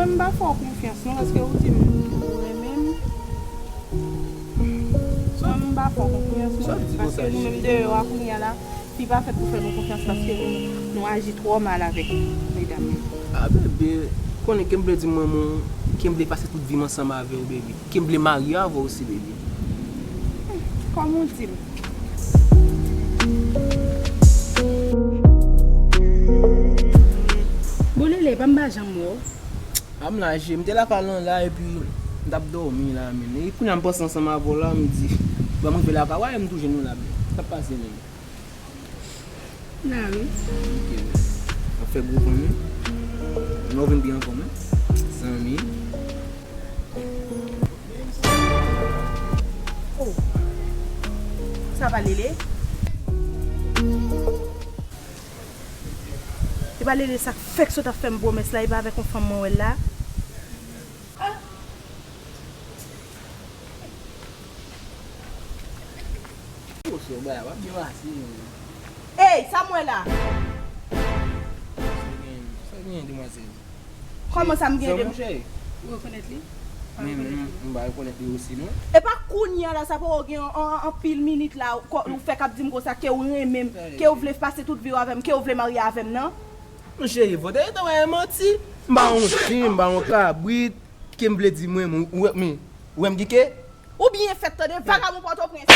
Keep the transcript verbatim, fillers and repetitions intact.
M pa fè w konfyans non, paske ou di m ou renmen m. Mwen, m pa fè w konfyans non, paske nou menm deyò a kounye a la, fi pa fèt pou fè nou konfyans, paske nou, nou aji twò mal avèk medam yo. Ah, bebe, konnen Kimble di mwen, mwen, Kimble pase tout vi m ansanm avè w, bebe. Kimble marye avè w osi, bebe. Kòman w di m? Bon, Lele, pa m pa janm wè w. A m la, je, m te lakay lan la, epi m t ap dòmi la, men. E kounye a m panse ansanm avè w la, m di, bon, m rive lakay, w a wè m tou jwenn ou la, men. Sa k ap pase, men? M la wi. Ok, men. W ap fè gwo van, men. Lè w vin byen ankò, men. Zanmi. Oh. Sa pa Lele? E pa Lele sa k fèk sot ap fè m pwomès la, e pa avèk yon fanm mwen wè l la? Ey, sa m wè la? Sa gen, sa gen, demwazèl? Kòman sa m gen de... Zanmi w, cheri. Ou rekonèt li? Men, men, m pa rekonèt li osi, non. E pa kounye a la, sa poko gen an, an, anpil minit la, ou, ou fèk ap di m konsa ke ou renmen m, ke ou vle pase tout vi w avè m, ke ou vle marye avè m, non? Mon cheri, fò w te rete wè e manti. M pa yon chen, m pa yon kabrit. Kimble di mwen, ou, ou, men, ou wè m gike? Ou byen fèt tande, vagabon Pòtoprens.